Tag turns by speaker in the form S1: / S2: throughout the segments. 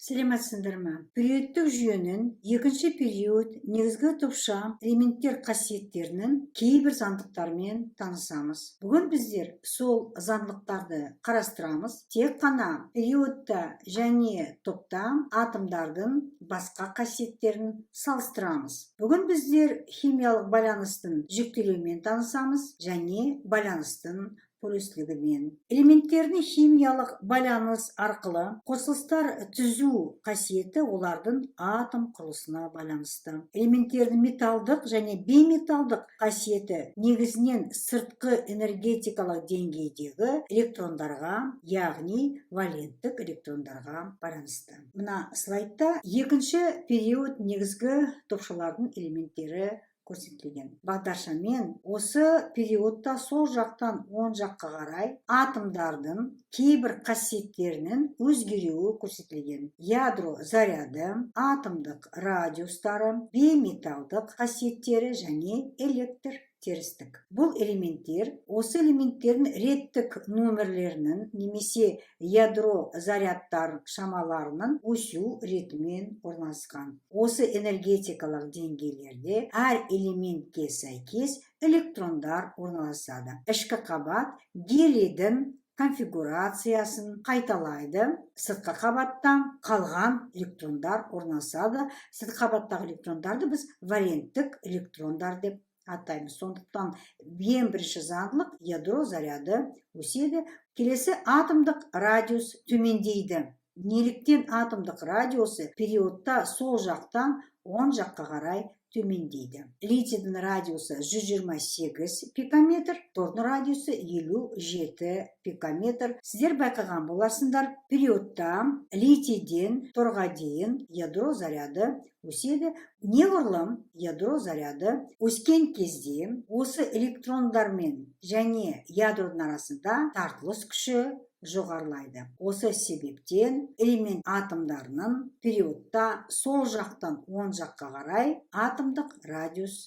S1: Сәлеметсіңдер ме? Периодтық жүйенің екінші период негізгі топша элементтер қасиеттерінің кейбір заңдылықтарымен танысамыз. Бүгін біздер сол заңдылықтарды қарастырамыз. Тек қана периодта және топта атомдардың басқа қасиеттерін салыстырамыз. Бүгін біздер химиялық байланыстың жіктелуімен танысамыз және байланыстың полюстілігімен. Элементтердің химиялық байланыс арқылы қосылыстар түзу қасиеті олардың атом құрылысына байланысты. Элементтердің металдық және бейметалдық қасиеті негізінен сыртқы энергетикалық деңгейдегі электрондарға, яғни валенттік электрондарға байланысты. Мына слайдта екінші период негізгі топшалардың элементтері көрсетілген. Бағдаршаммен осы периодта сол жақтан оң жаққа қарай атомдардың кейбір қасиеттерінің өзгеруі көрсетілген: ядро заряды, атомдық радиустары, бейметалдық қасиеттері және электр терістік. Бұл элементтер осы элементтердің реттік номерлерінің немесе ядро зарядтар шамаларының өсу ретімен орналасқан. Осы энергетикалық деңгейлерде әр элементке сәйкес электрондар орналасады. Ішкі қабат гелийдің конфигурациясын қайталайды. Сыртқы қабатта қалған электрондар орналасады. Сыртқы қабаттағы электрондарды біз валенттік электрондар деп атаймыз. Сондықтан ең бірінші заңдылық: ядро заряды өседі. Келесі, атомдық радиус төмендейді. Неліктен атомдық радиусы периодта сол жақтан оң жаққа қарай төмендейді? Литийдің радиусы 128 пикометр, тордың радиусы 57 пикометр. Сіздер байқаған боларсыңдар, периодта литийден торға дейін ядро заряды өседі. Неғұрлым ядро заряды өскен кезде, осы электрондармен және ядродың арасында тартылыс күші жоғарылайды. Осы себептен элемент атомдарының периодта сол жақтан оң жаққа қарай атомдық радиус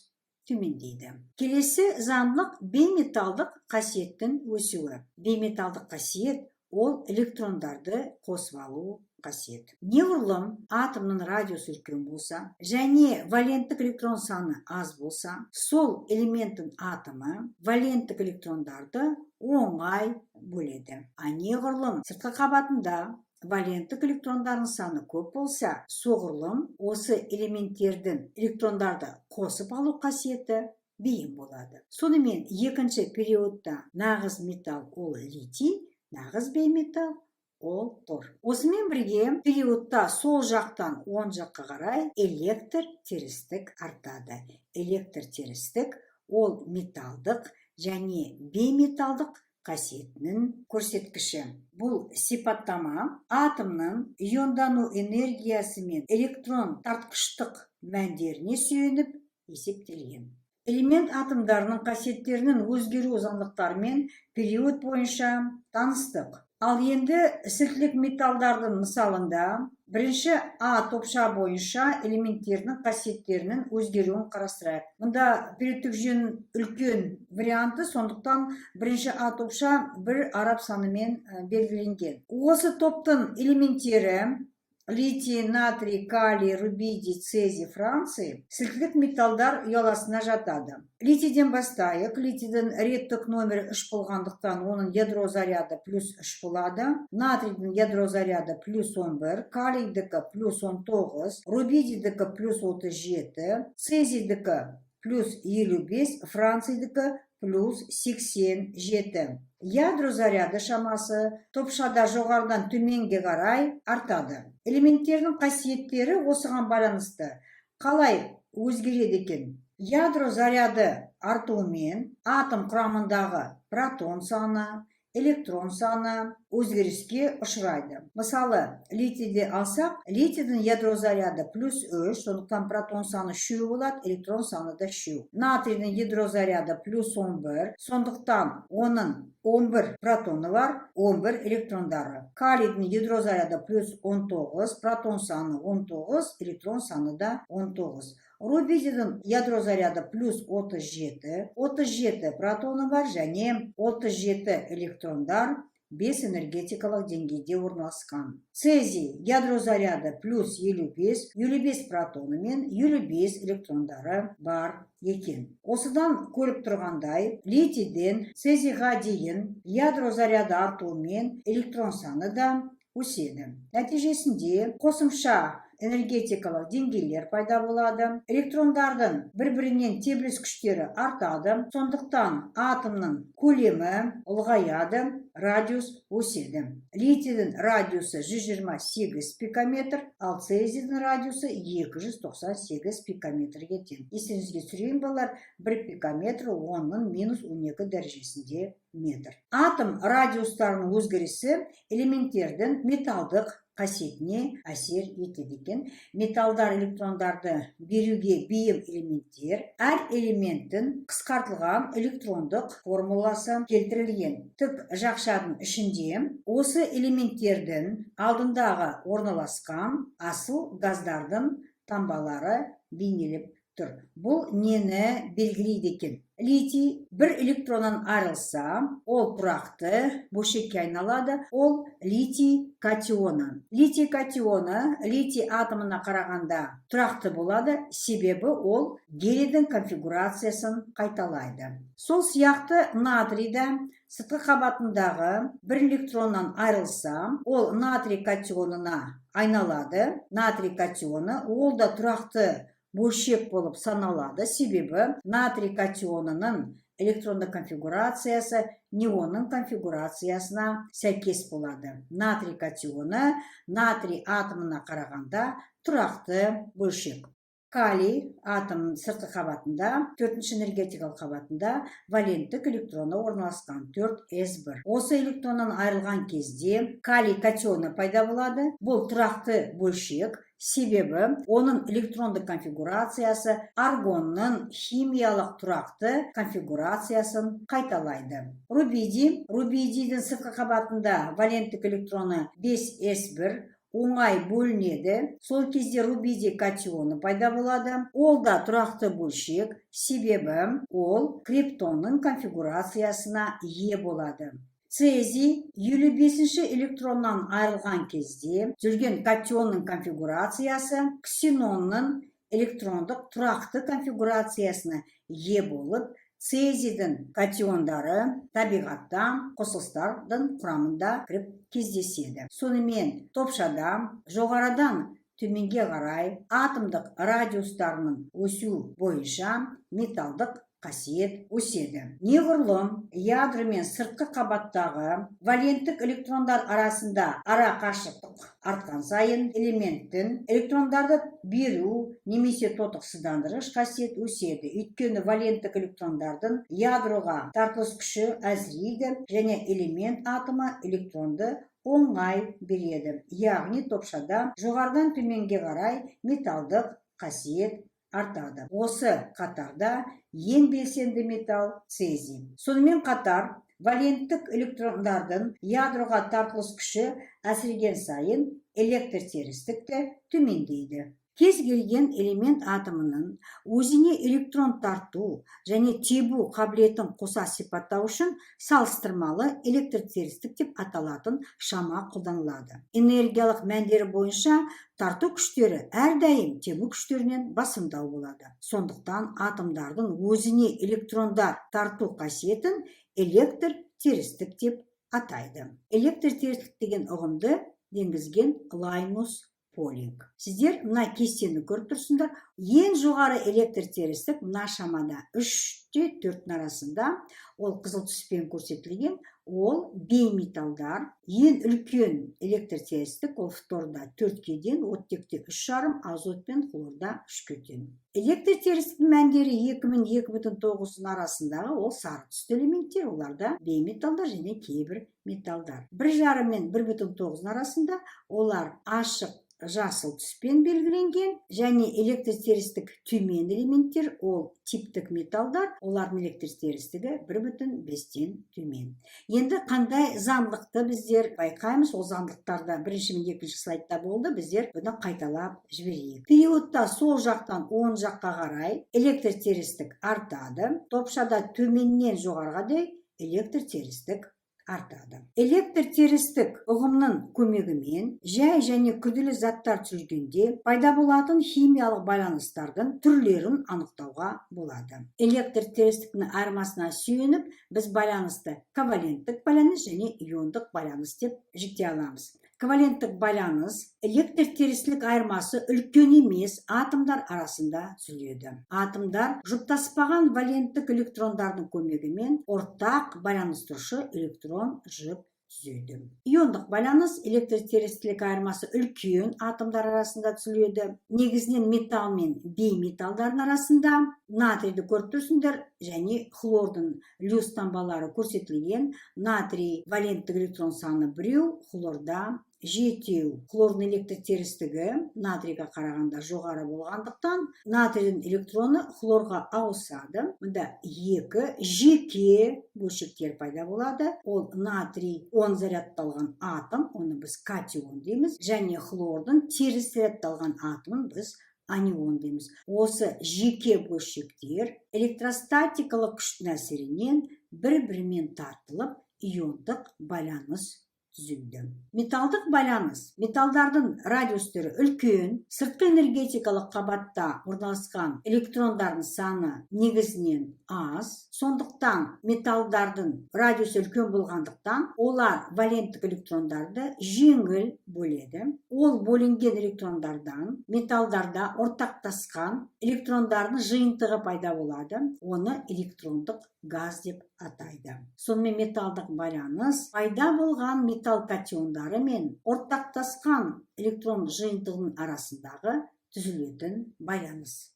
S1: төмендейді. Келесі заңдылық: бейметалдық қасиеттің өсуі. Бейметалдық қасиет — ол электрондарды қосып алу қасиет. Неғұрлым атомның радиусы үлкен болса және валенттік электрон саны аз болса, сол элементтің атомы валенттік электрондарды оңай бөледі. А неғұрлым сыртқы қабатында валенттік электрондардың саны көп болса, соғұрлым осы элементтердің электрондарды қосып алу қасиеті бейім болады. Сонымен, екінші периодта нағыз металл — ол литий, нағыз бейметалл — ол тор. Осымен бірге периодта сол жақтан оң жаққа қарай электр терістік артады. Электр терістік — ол металдық және бейметалдық қасиетінің көрсеткіші. Бұл сипаттама атомның иондану энергиясы мен электрон тартқыштық мәндеріне сүйеніп есептелген. Элемент атомдарының қасиеттерінің өзгеру заңдылықтарымен период бойынша таныстық. Ал енді сілтілік металдардың мысалында бірінші А топша бойынша элементтердің қасиеттерінің өзгеруін қарастырайық. Мұнда периодтік жүйенің үлкен варианты, сондықтан бірінші А топша бір араб санымен белгіленген. Осы топтың элементтері: литий, натрий, калий, рубидий, цезий, франций сілтілік металдар ұяласына жатады. Литийден бастайық. Литийдің реттік номері 3 болғандықтан, оның ядро заряды плюс 3 болады. Натрийдің ядро заряды плюс 11, калийдікі плюс 19, рубидийдікі плюс 37, цезийдікі плюс 55, францийдікі плюс 87. Ядро заряды шамасы топшада жоғарыдан төменге қарай артады. Элементтердің қасиеттері осыған байланысты қалай өзгереді екен? Ядро заряды артуымен атом құрамындағы протон саны, электрон саны өзгеріске ұшырайды. Мысалы, литийді алсақ, литийдің ядро заряды плюс 3, сондықтан протон саны үшеу болады, электрон саны да үшеу. Натрийдің ядро заряды плюс 11, сондықтан оның 11 протоны бар, 11 электрондары. Калийдің ядро заряды плюс 19, протон саны 19, электрон саны да 19. Рубидийдің ядро заряды плюс 37, 37 протоны бар және 37 электрондар. 5 энергетикалық деңгейде орналасқан. Цезий ядро заряды плюс 55, 55 протоны мен 55 электрондары бар екен. Осыдан көріп тұрғандай, литийден цезийға дейін ядро заряды артуымен электрон саны да өседі. Нәтижесінде қосымша энергетикалық деңгейлер пайда болады. Электрондардың бір-бірінен тебіліс күштері артады. Сондықтан атомның көлемі ұлғаяды, радиус өседі. Литийдің радиусы 128 пикометр, ал цезийдің радиусы 298 пикометрге тең. Естеріңізге түсірейін, балалар, 1 пикометр 10-ның минус 12 дәрежесінде метр. Атом радиустарының өзгерісі элементтердің металдық қасиетіне әсер етеді екен. Металдар электрондарды беруге бейім элементтер. Әр элементтің қысқартылған электрондық формуласы келтірілген. Тік жақшаның ішінде осы элементтердің алдындағы орналасқан асыл газдардың таңбалары бейнелеп тұр. Бұл нені белгілейді екен? Литий бір электроннан айырылса, ол тұрақты бөлшекке айналады, ол литий катионы. Литий катионы литий атомына қарағанда тұрақты болады, себебі ол гелийдің конфигурациясын қайталайды. Сол сияқты натрий да сыртқы қабатындағы бір электроннан айырылса, ол натрий катионына айналады. Натрий катионы ол да тұрақты бөлшек болып саналады, себебі натрий катионының электронды конфигурациясы неонның конфигурациясына сәйкес болады. Натрий катионы натрий атомына қарағанда тұрақты бөлшек. Калий атом сыртқы қабатында, төртінші энергетикалық қабатында валенттік электроны орналасқан, 4s1. Осы электроннан айырылған кезде калий катионы пайда болады. Бұл тұрақты бөлшек, себебі оның электрондық конфигурациясы аргонның химиялық тұрақты конфигурациясын қайталайды. Рубидий. Рубидийдің сыртқы қабатында валенттік электроны 5s1 оңай бөлінеді. Сол кезде рубидий катионы пайда болады. Ол да тұрақты бөлшек, себебі ол криптонның конфигурациясына ие болады. Цезий 55-ші электроннан айырылған кезде түзілген катионның конфигурациясы ксенонның электрондық тұрақты конфигурациясына ие болып, цезийдің катиондары табиғатта қосылыстардың құрамында кіріп кездеседі. Сонымен, топшада жоғарыдан төменге қарай атомдық радиустарының өсу бойынша металдық қасиет өседі. Неғұрлым ядро мен сыртқы қабаттағы валенттік электрондар арасында ара қашықтық артқан сайын, элементтің электрондарды беру немесе тотықсыздандырғыш қасиет өседі, өйткені валенттік электрондардың ядроға тартылыс күші әлсірейді және элемент атомы электронды оңай береді. Яғни топшада жоғарыдан төменге қарай металдық қасиет артады. Осы қатарда ең белсенді металл цезий. Сонымен қатар валенттік электрондардың ядроға тартылыс күші әлсіреген сайын, электр терістік те төмендейді. Кез келген элемент атомының өзіне электрон тарту және тебу қабілетін қоса сипаттау үшін салыстырмалы электр терістік деп аталатын шама қолданылады. Энергиялық мәндері бойынша тарту күштері әрдайым тебу күштерінен басымдау болады. Сондықтан атомдардың өзіне электрондар тарту қасиетін электр терістік деп атайды. Электр терістік деген ұғымды енгізген Лайнус Полинг. Сіздер мына кестені көріп тұрсыңдар. Ең жоғары электр терістік мына шамада, 3 те 4-тің арасында, ол қызыл түспен көрсетілген, ол бейметалдар. Ең үлкен электр терістік ол фторда 4-ке дейін, оттекте 3,5, азот пен хлорда 3-ке тең. Электр терістіктің мәндері 2 мен 2,9-дың арасындағы ол сары түсті элементтер, оларда бейметалдар және кейбір металдар. 1,5 мен 1,9-дың арасында олар ашық жасыл түспен белгіленген және электр терістік төмен элементтер, ол типтік металдар, олардың электр терістігі 1,5-тен төмен. Енді қандай заңдылықты біздер байқаймыз? Ол заңдылықтарда бірінші мен екінші слайдта болды, біздер бұны қайталап жіберейік. Периодта сол жақтан оң жаққа қарай электр терістік артады. Топшада төменнен жоғарыға дейін электр терістік артады. артады. Электр терістік ұғымның көмегімен жай және күрделі заттар түзілгенде пайда болатын химиялық байланыстардың түрлерін анықтауға болады. Электр терістіктің айырмасына сүйеніп, біз байланысты коваленттік байланыс және иондық байланыс деп жіктей аламыз. Коваленттік байланыс электр терістілік айырмасы үлкен емес атомдар арасында түзіледі. Атомдар жұптаспаған валенттік электрондардың көмегімен ортақ байланыстырушы электрон жұп түзеді. Иондық байланыс электр терістілік айырмасы үлкен атомдар арасында түзіледі. Негізінен металл мен бейметалдардың арасында. Натрийді көріп тұрсыңдар және хлордың Льюис таңбалары көрсетілген. Натрий валенттік электрон саны біреу, хлорда жетеу. Хлордың электр терістігі натрийға қарағанда жоғары болғандықтан, натрийдің электроны хлорға ауысады. Мында екі жеке бөлшектер пайда болады. Ол натрий оң зарядталған атом, оны біз катион дейміз, және хлордың теріс зарядталған атомын біз анион дейміз. Осы жеке бөлшектер электростатикалық күштің әсерінен бір бірімен тартылып, иондық байланыс түзілді. Металдық байланыс. Металдардың радиустері үлкен, сыртқы энергетикалық қабатта орналасқан электрондардың саны негізінен аз. Сондықтан металдардың радиусы үлкен болғандықтан, олар валенттік электрондарды жеңіл бөледі. Ол бөлінген электрондардан металдарда ортақтасқан электрондардың жиынтығы пайда болады. Оны электрондық газ деп атайды. Сонымен, металдық байланыс пайда болған металл катиондары мен ортақтасқан электрон жиынтығының арасындағы түзілетін байланыс.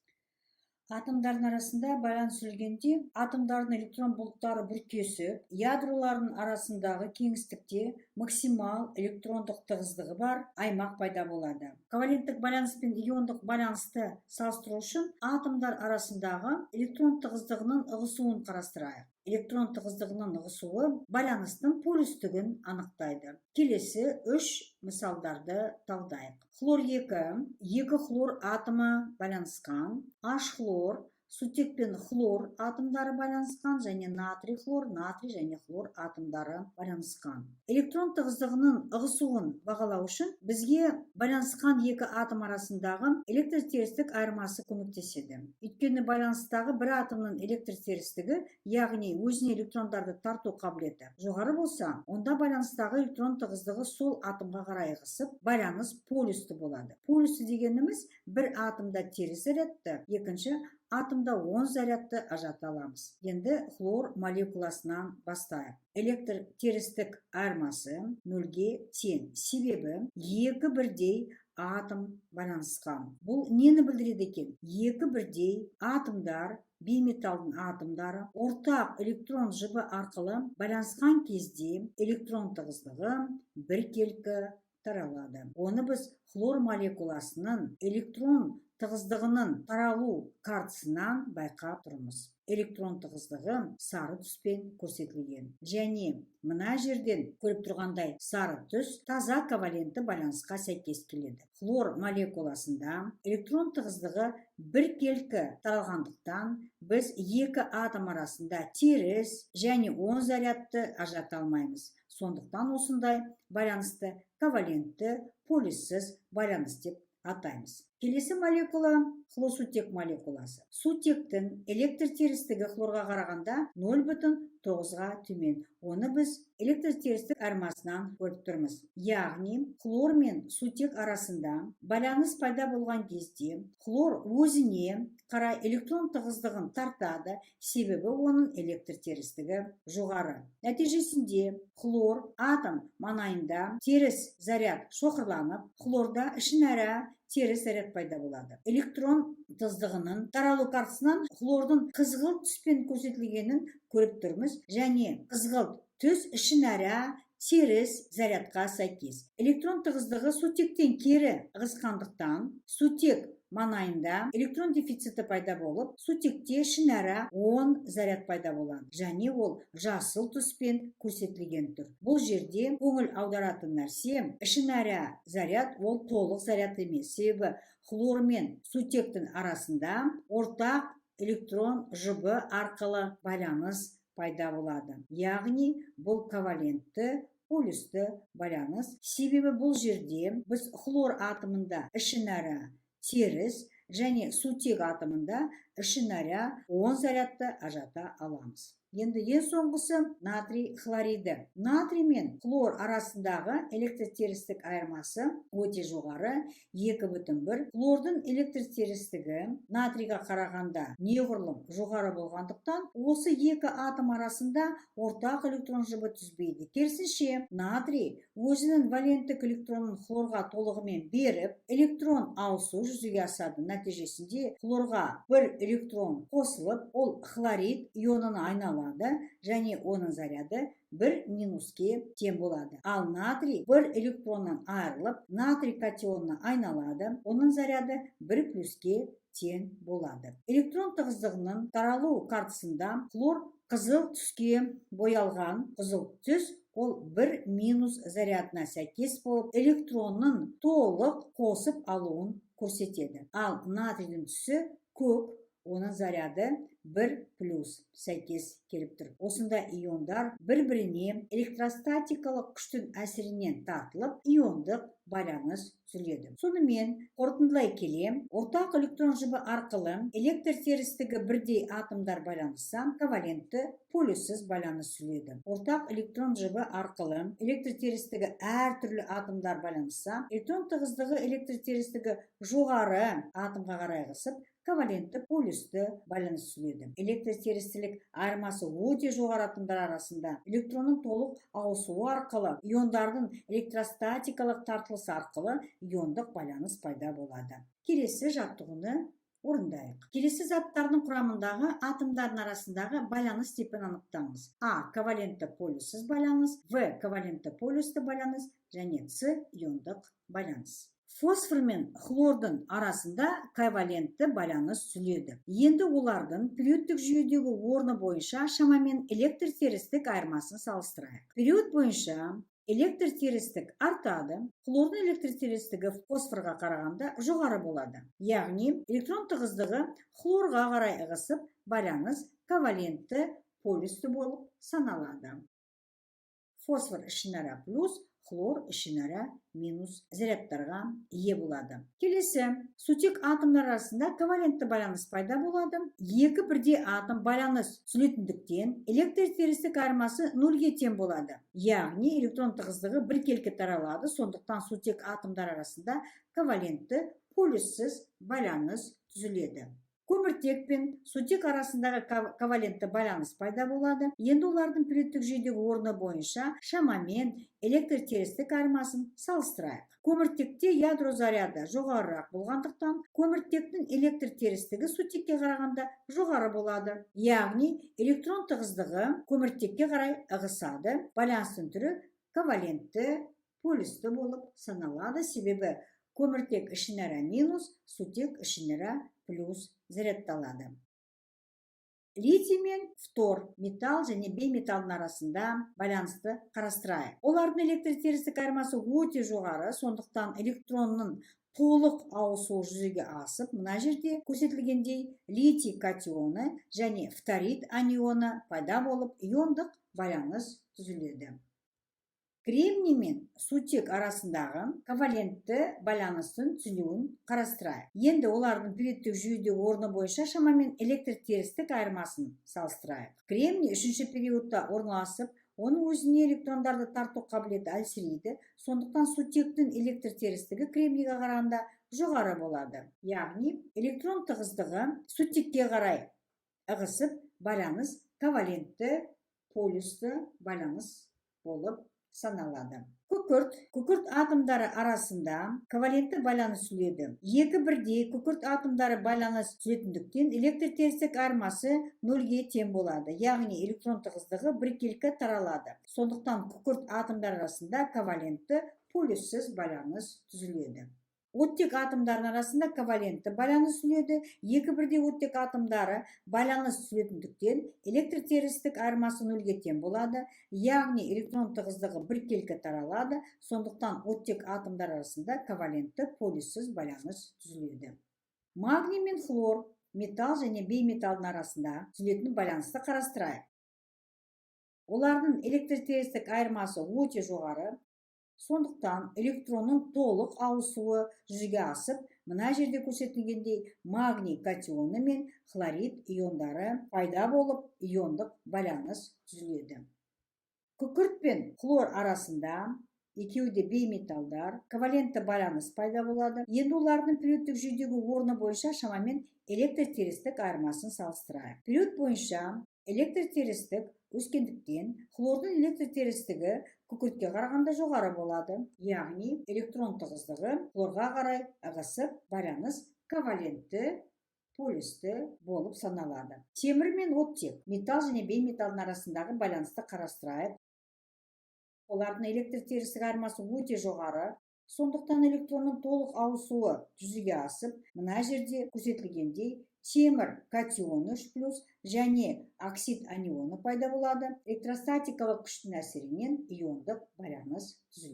S1: Атомдардың арасында байланыс түзілгенде, атомдардың электрон бұлттары бүркесіп, ядроларының арасындағы кеңістікте максимал электрондық тығыздығы бар аймақ пайда болады. Коваленттік байланыс пен иондық байланысты салыстыру үшін атомдар арасындағы электрон тығыздығының ығысуын қарастырайық. Электрон тығыздығының ығысуы байланыстың полюстігін анықтайды. Келесі үш мысалдарды талдайық. Хлор екі, екі хлор атомы байланысқан, H хлор, сутек пен хлор атомдары байланысқан және натрий хлор, натрий және хлор атомдары байланысқан. Электрон тығыздығының ығысуын бағалау үшін бізге байланысқан екі атом арасындағы электр терістік айырмасы көмектеседі. Өйткені байланыстағы бір атомның электр терістігі, яғни өзіне электрондарды тарту қабілеті жоғары болса, онда байланыстағы электрон тығыздығы сол атомға қарай ығысып, байланыс полюсті болады. Полюсті дегеніміз — бір атомда теріс зарядты, екінші атомда оң зарядты ажырата аламыз. Енді хлор молекуласынан бастайық. Электр терістік айырмасы нөлге тең, себебі екі бірдей атом байланысқан. Бұл нені білдіреді екен? Екі бірдей атомдар, бейметалдың атомдары ортақ электрон жұбы арқылы байланысқан кезде электрон тығыздығы біркелкі таралады. Оны біз хлор молекуласының электрон тығыздығының таралу картасынан байқап тұрмыз. Электрон тығыздығы сары түспен көрсетілген және мына жерден көріп тұрғандай, сары түс таза ковалентті байланысқа сәйкес келеді. Хлор молекуласында электрон тығыздығы біркелкі таралғандықтан, біз екі атом арасында теріс және оң зарядты ажырата алмаймыз. Сондықтан осындай байланысты ковалентті полюссіз байланыс деп атаймыз. Келесі молекула — хлорсутек молекуласы. Сутектің электр терістігі хлорға қарағанда 0,9-ға төмен. Оны біз электр терістік айырмасынан көріп тұрмыз. Яғни хлор мен сутек арасында байланыс пайда болған кезде хлор өзіне қарай электрон тығыздығын тартады, себебі оның электр терістігі жоғары. Нәтижесінде хлор атом маңайында теріс заряд шоғырланып, хлорда ішінара теріс заряд пайда болады. Электрон тығыздығының таралу картасынан хлордың қызғылт түспен көрсетілгенін көріп тұрмыз және қызғылт түс ішінара теріс зарядқа сәйкес. Электрон тығыздығы сутектен кері ығысқандықтан, сутек маңайында электрон дефициті пайда болып, сутекте ішінара оң заряд пайда болады және ол жасыл түспен көрсетілген тұр. Бұл жерде көңіл аударатын нәрсе — ішінара заряд ол толық заряд емес, себебі хлор мен сутектің арасында ортақ электрон жұбы арқылы байланыс пайда болады. Яғни бұл ковалентті полюсті байланыс, себебі бұл жерде біз хлор атомында ішінара теріс және сутек атомында ішінара оң зарядты ажырата аламыз. Енді ең соңғысы — натрий хлориді. Натрий мен хлор арасындағы электртерістік айырмасы өте жоғары — 2,1. Хлордың электртерістігі натрийға қарағанда неғұрлым жоғары болғандықтан, осы екі атом арасында ортақ электрон жұбы түзбейді. Керісінше, натрий өзінің валенттік электронын хлорға толығымен беріп, электрон ауысу жүзеге асады. Нәтижесінде хлорға бір электрон қосылып, ол хлорид ионына айналады және оның заряды бір минуске тең болады. Ал натрий бір электроннан айырылып, натрий катионына айналады, оның заряды бір плюске тең болады. Электрон тығыздығының таралу картасында хлор қызыл түске боялған. Қызыл түс ол бір минус зарядына сәйкес болып, электронның толық қосып алуын көрсетеді. Ал натрийдің түсі көк, оның заряды бір плюс сәйкес келіп тұр. Осында иондар бір біріне электростатикалық күштің әсерінен тартылып, иондық байланыс түзіледі. Сонымен, қорытындылай келе, ортақ электрон жұбы арқылы электр терістігі бірдей атомдар байланысса, ковалентті полюссіз байланыс түзіледі. Ортақ электрон жұбы арқылы электр терістігі әртүрлі атомдар байланысса, электрон тығыздығы электр терістігі жоғары атомға қарай ығысып, ковалентті полюсті байланыс түзіледі. Электр терістілік айырмасы өте жоғары атомдар арасында электронның толық ауысуы арқылы, иондардың электростатикалық тартылысы арқылы иондық байланыс пайда болады. Келесі жаттығуны орындайық. Келесі заттардың құрамындағы атомдардың арасындағы байланыс типін анықтаңыз: А — ковалентті полюссіз байланыс, В — ковалентті полюсті байланыс және С — иондық байланыс. Фосфор мен хлордың арасында ковалентті байланыс түзіледі. Енді олардың периодтік жүйедегі орны бойынша шамамен электр терістік айырмасын салыстырайық. Период бойынша электр терістік артады. Хлордың электр терістігі фосфорға қарағанда жоғары болады, яғни электрон тығыздығы хлорға қарай ығысып, байланыс ковалентті полюсті болып саналады. Фосфор ішінара плюс, хлор ішінара минус зарядтарға ие болады. Келесі, сутек атомдар арасында ковалентті байланыс пайда болады. Екі бірдей атом байланыс түзілетіндіктен, электр терістік айырмасы нөлге тең болады, яғни электрон тығыздығы біркелкі таралады. Сондықтан сутек атомдар арасында ковалентті полюссіз байланыс түзіледі. Көміртек пен сутек арасындағы ковалентті байланыс пайда болады. Енді олардың периодтік жүйедегі орны бойынша шамамен электр терістік айырмасын салыстырайық. Көміртекте ядро заряды жоғарырақ болғандықтан, көміртектің электр терістігі сутекке қарағанда жоғары болады, яғни электрон тығыздығы көміртекке қарай ығысады. Байланыстың түрі ковалентті полюсті болып саналады, себебі көміртек ішінара минус, сутек ішінара плюс зарядталады. Литий мен фтор, металл және бейметалдың арасында байланысты қарастырайық. Олардың электр терістік айырмасы өте жоғары, сондықтан электронның толық ауысуы жүзеге асып, мына жерде көрсетілгендей литий катионы және фторид анионы пайда болып, иондық байланыс түзіледі. Кремний мен сутек арасындағы ковалентті байланыстың түзілуін қарастырайық. Енді олардың периодтік жүйедегі орны бойынша шамамен электр терістік айырмасын салыстырайық. Кремний үшінші периодта орналасып, оның өзіне электрондарды тарту қабілеті әлсірейді. Сондықтан сутектің электр терістігі кремнийге қарағанда жоғары болады, яғни электрон тығыздығы сутекке қарай ығысып, байланыс ковалентті полюсті байланыс болып саналады. Күкірт атомдары арасында ковалентті байланыс түзіледі. Екі бірдей күкірт атомдары байланыс түзетіндіктен, электр терістік айырмасы нөлге тең болады, яғни электрон тығыздығы біркелкі таралады. Сондықтан күкірт атомдары арасында ковалентті полюссіз байланыс түзіледі. Оттек атомдарының арасында ковалентті байланыс түзіледі. Екі бірдей оттек атомдары байланыс түзетіндіктен, электр терістік айырмасы нөлге тең болады, яғни электрон тығыздығы біркелкі таралады. Сондықтан оттек атомдар арасында ковалентті полюссіз байланыс түзіледі. Магний мен хлор, металл және бейметалдың арасында түзілетін байланысты қарастырайық. Олардың электртерістік айырмасы өте жоғары, сондықтан электронның толық ауысуы жүзеге асып, мына жерде көрсетілгендей магний катионы мен хлорид иондары пайда болып, иондық байланыс түзіледі. Күкірт пен хлор арасында, екеуі де бейметалдар, ковалентті байланыс пайда болады. Енді олардың периодтық жүйедегі орны бойынша шамамен электртерістік айырмасын салыстырайық. Период бойынша электртерістік өскендіктен, хлордың электртерістігі күкіртке қарағанда жоғары болады, яғни электрон тығыздығы хлорға қарай ығысып, байланыс ковалентті полюсті болып саналады. Темір мен оттек, металл және бейметалдың арасындағы байланысты қарастырайық. Олардың электртерістік айырмасы өте жоғары, сондықтан электронның толық ауысуы жүзеге асып, мына жерде көрсетілгендей темір катионы 3+ және оксид анионы пайда болады. Электростатикалық күштің әсерінен иондық байланыс түзіледі.